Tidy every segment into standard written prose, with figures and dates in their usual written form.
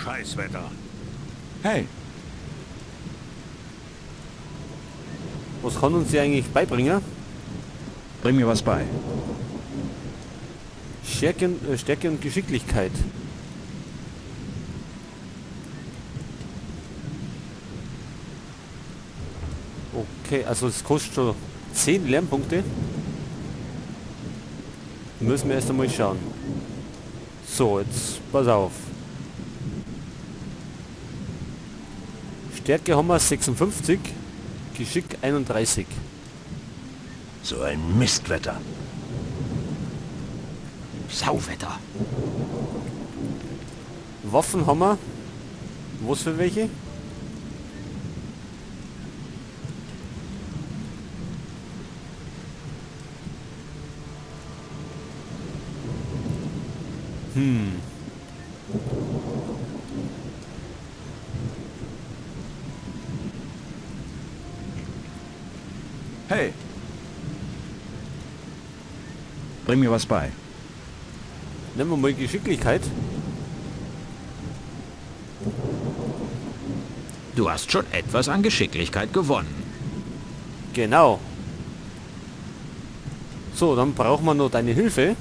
Scheißwetter. Hey! Was kann uns sie eigentlich beibringen? Bring mir was bei. Stärke und Geschicklichkeit. Okay, also es kostet schon 10 Lernpunkte. Müssen wir erst einmal schauen. So, jetzt pass auf. Stärke haben wir 56, Geschick 31. So ein Mistwetter. Sauwetter. Waffen haben wir. Was für welche? Hey! Bring mir was bei. Nehmen wir mal Geschicklichkeit. Du hast schon etwas an Geschicklichkeit gewonnen. Genau. So, dann brauchen wir noch deine Hilfe.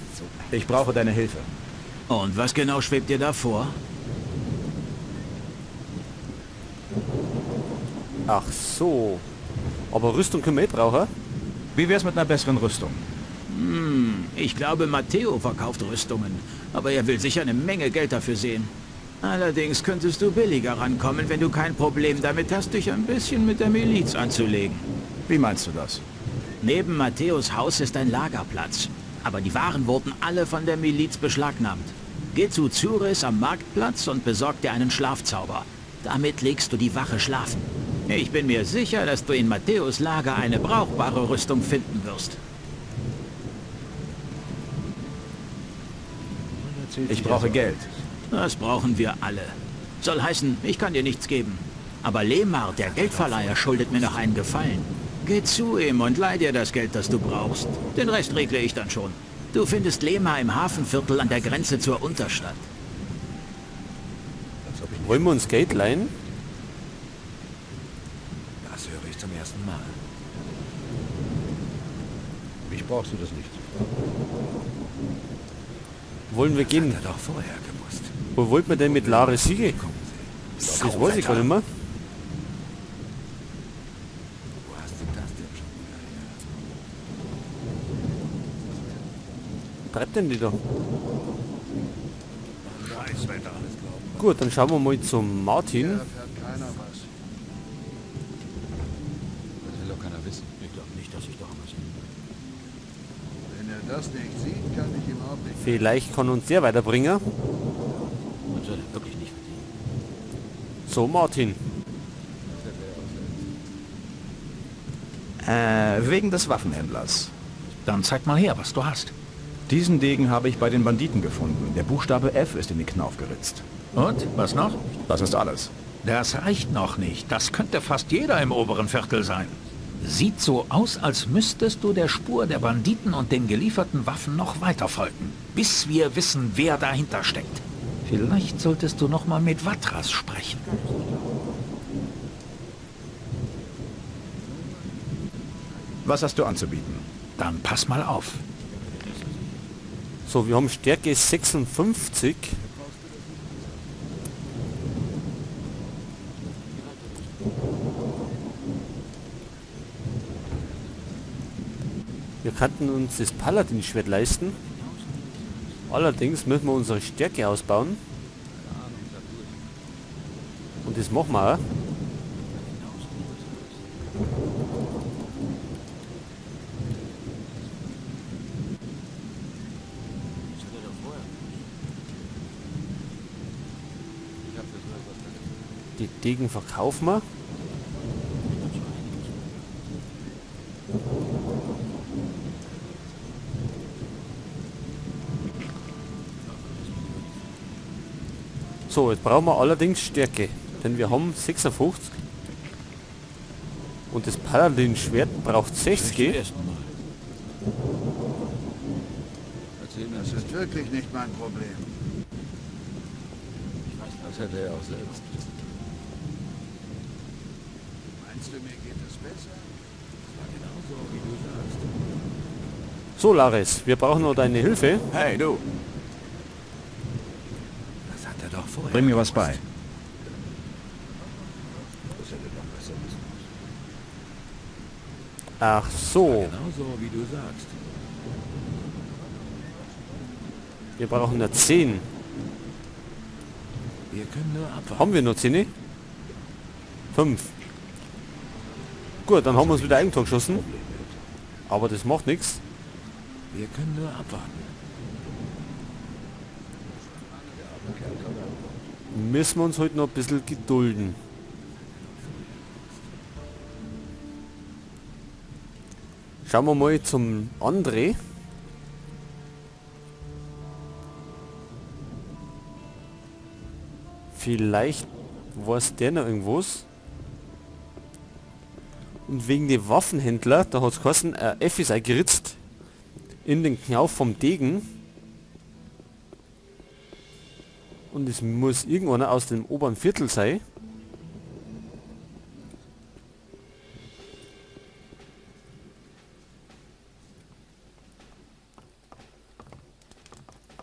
Ich brauche deine Hilfe. Und was genau schwebt dir da vor? Ach so. Aber Rüstung können wir eh brauchen. Wie wär's mit einer besseren Rüstung? Ich glaube, Matteo verkauft Rüstungen. Aber er will sicher eine Menge Geld dafür sehen. Allerdings könntest du billiger rankommen, wenn du kein Problem damit hast, dich ein bisschen mit der Miliz anzulegen. Wie meinst du das? Neben Matteos Haus ist ein Lagerplatz. Aber die Waren wurden alle von der Miliz beschlagnahmt. Geh zu Zuris am Marktplatz und besorg dir einen Schlafzauber. Damit legst du die Wache schlafen. Ich bin mir sicher, dass du in Matteos Lager eine brauchbare Rüstung finden wirst. Ich brauche Geld. Das brauchen wir alle. Soll heißen, ich kann dir nichts geben. Aber Lemar, der Geldverleiher, schuldet mir noch einen Gefallen. Geh zu ihm und leih dir das Geld, das du brauchst. Den Rest regle ich dann schon. Du findest Lemar im Hafenviertel an der Grenze zur Unterstadt. Wollen wir uns Geld leihen? Das höre ich zum ersten Mal. Mich brauchst du das nicht. Wollen wir gehen? Hat er doch vorher gewusst. Wo wollt man denn mit Lara Siege? Das weiß ich gar nicht mehr. Wo hast du das denn schon wieder her? Treibt denn die da? Scheißwetter. Gut, dann schauen wir mal zum Martin. Hier erfährt keiner was. Das will doch keiner wissen. Ich glaube nicht, dass ich da was ändere. Wenn er das nicht sieht, kann ich ihm auch nicht. Vielleicht kann uns der weiterbringen. Das soll er wirklich nicht verdienen. So, Martin. Wegen des Waffenhändlers. Dann zeig mal her, was du hast. Diesen Degen habe ich bei den Banditen gefunden. Der Buchstabe F ist in den Knauf geritzt. Und? Was noch? Das ist alles. Das reicht noch nicht. Das könnte fast jeder im oberen Viertel sein. Sieht so aus, als müsstest du der Spur der Banditen und den gelieferten Waffen noch weiter folgen, bis wir wissen, wer dahinter steckt. Vielleicht solltest du noch mal mit Vatras sprechen. Was hast du anzubieten? Dann pass mal auf. So, wir haben Stärke 56. Wir könnten uns das Paladin-Schwert leisten. Allerdings müssen wir unsere Stärke ausbauen. Und das machen wir auch. Die Degen verkaufen wir. So, jetzt brauchen wir allerdings Stärke, denn wir haben 56 und das Paladin-Schwert braucht 60. Das ist wirklich nicht mein Problem. Das hätte er auch selbst. Meinst du, mir geht es besser? Das war genauso, wie du sagst. So, Lares, wir brauchen noch deine Hilfe. Hey, du. Das hat er doch vorher. Bring mir was bei. Das hätte er doch besser wissen müssen. Ach so. Genauso, wie du sagst. Wir brauchen nur 10. Wir können nur abwarten. Haben wir nur 10? 5. Gut, dann haben wir uns wieder Eigentor geschossen. Aber das macht nichts. Wir können nur abwarten. Müssen wir uns heute noch ein bisschen gedulden. Schauen wir mal zum André. Vielleicht weiß der noch irgendwas. Und wegen dem Waffenhändler, da hat's geheißen, F ist eingeritzt in den Knauf vom Degen. Und es muss irgendeiner aus dem oberen Viertel sein.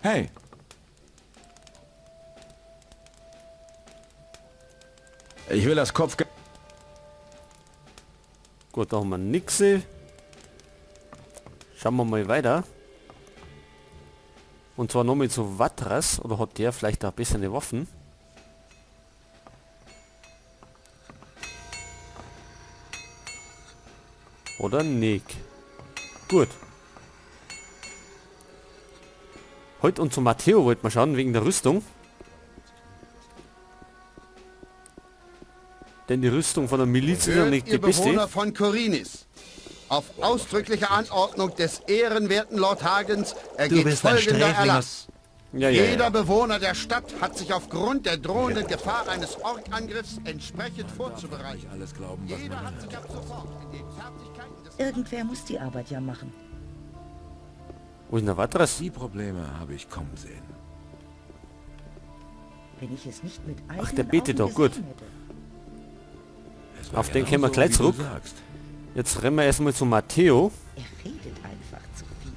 Hey! Ich will das Kopfgeld. Gut, da haben wir nix. Schauen wir mal weiter. Und zwar nochmal zu Vatras. Oder hat der vielleicht auch bessere Waffen? Oder nicht? Gut. Heute und zu Matteo wollten wir schauen, wegen der Rüstung. Denn die Rüstung von der Miliz ist ja nicht die ihr beste. Bewohner von Khorinis, auf ausdrückliche Anordnung des ehrenwerten Lord Hagens ergeht bist ein folgender Sträfling Erlass. Ja, ja, Jeder ja. Bewohner der Stadt hat sich aufgrund der drohenden Gefahr eines Orkangriffs entsprechend vorzubereiten. Alles glauben, was Jeder man hat hört. sich ab sofort in den Fertigkeiten des Irgendwer muss die Arbeit ja machen. Wo ist denn der Vatras? Die Probleme habe ich kommen sehen. Wenn ich es nicht mit eigenen Ach, der betet Augen doch, gut. gesehen hätte. Es war Auf den kämen wir genauso, gleich wie du zurück. sagst. Jetzt rennen wir erstmal zu Matteo. Er redet einfach zu viel.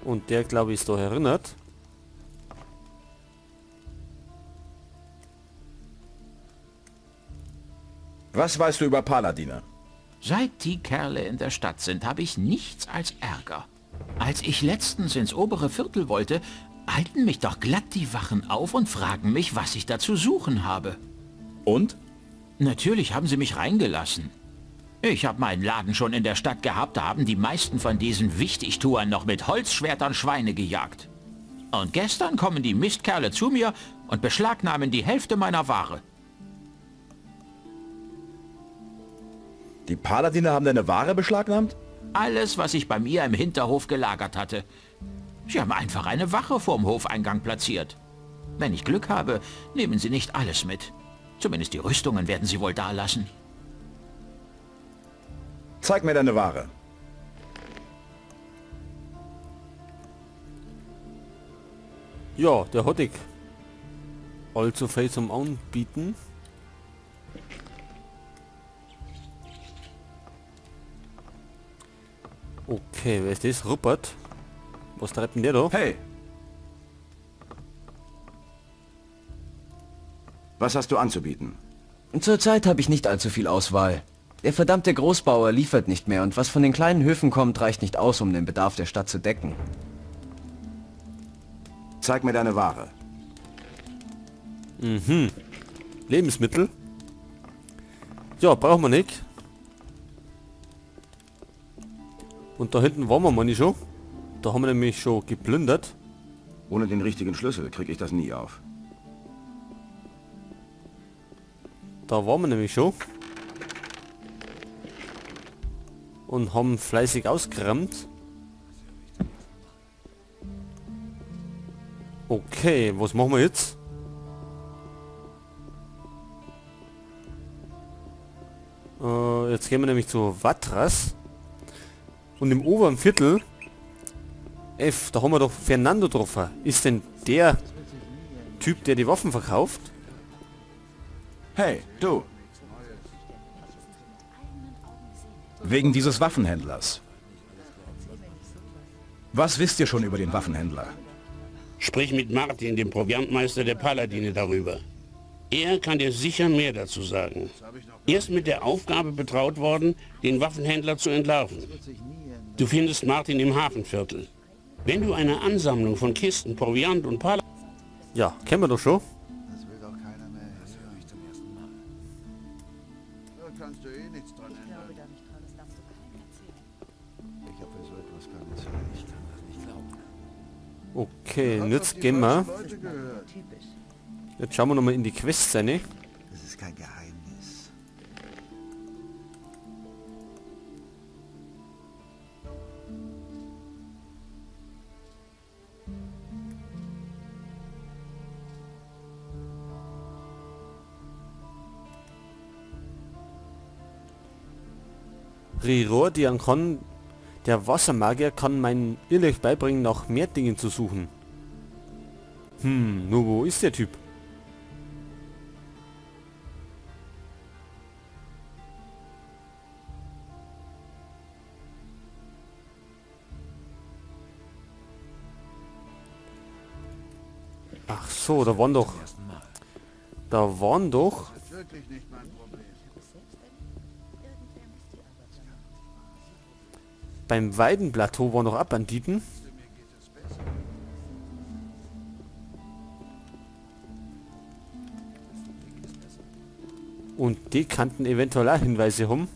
Und der, glaube ich, ist da erinnert. Was weißt du über Paladine? Seit die Kerle in der Stadt sind, habe ich nichts als Ärger. Als ich letztens ins obere Viertel wollte, halten mich doch glatt die Wachen auf und fragen mich, was ich da zu suchen habe. Und? Natürlich haben sie mich reingelassen. Ich habe meinen Laden schon in der Stadt gehabt, da haben die meisten von diesen Wichtigtuern noch mit Holzschwertern Schweine gejagt. Und gestern kommen die Mistkerle zu mir und beschlagnahmen die Hälfte meiner Ware. Die Paladine haben deine Ware beschlagnahmt? Alles, was ich bei mir im Hinterhof gelagert hatte. Sie haben einfach eine Wache vorm Hofeingang platziert. Wenn ich Glück habe, nehmen sie nicht alles mit. Zumindest die Rüstungen werden sie wohl dalassen. Zeig mir deine Ware. Ja, der hat ich. Allzu viel zum Anbieten. Okay, wer ist das? Rupert. Was treibt denn der da? Hey! Was hast du anzubieten? Zurzeit habe ich nicht allzu viel Auswahl. Der verdammte Großbauer liefert nicht mehr und was von den kleinen Höfen kommt, reicht nicht aus, um den Bedarf der Stadt zu decken. Zeig mir deine Ware. Mhm. Lebensmittel. Ja, brauchen wir nicht. Und da hinten waren wir mal nicht schon. Da haben wir nämlich schon geplündert. Ohne den richtigen Schlüssel kriege ich das nie auf. Da waren wir nämlich schon. Und haben fleißig ausgerammt. Okay, was machen wir jetzt? Jetzt gehen wir nämlich zu Vatras. Und im oberen Viertel F, da haben wir doch Fernando getroffen. Ist denn der Typ, der die Waffen verkauft? Hey, du! Wegen dieses Waffenhändlers. Was wisst ihr schon über den Waffenhändler? Sprich mit Martin, dem Proviantmeister der Paladine, darüber. Er kann dir sicher mehr dazu sagen. Er ist mit der Aufgabe betraut worden, den Waffenhändler zu entlarven. Du findest Martin im Hafenviertel. Wenn du eine Ansammlung von Kisten, Proviant und Paladine... Ja, kennen wir doch schon. Das will doch keiner mehr. Das höre ich zum ersten Mal. Da kannst du eh nichts dran Ich glaube ändern. da nicht dran, das darfst du keinem erzählen. Ich habe für so etwas keine Zeit. Ich kann das nicht glauben. Okay, Du und hast jetzt auf die gehen wir. falschen Leute gehört. Typisch. Jetzt schauen wir nochmal in die Quests rein. Das ist kein Geheimnis. Rirordian kann, der Wassermagier kann meinen Irrlicht beibringen, nach mehr Dingen zu suchen. Nur wo ist der Typ? Ach so, da waren doch... Da waren doch... Das ist wirklich nicht mein Problem. Beim Weidenplateau waren noch auch Banditen. Und die kannten eventuell auch Hinweise haben.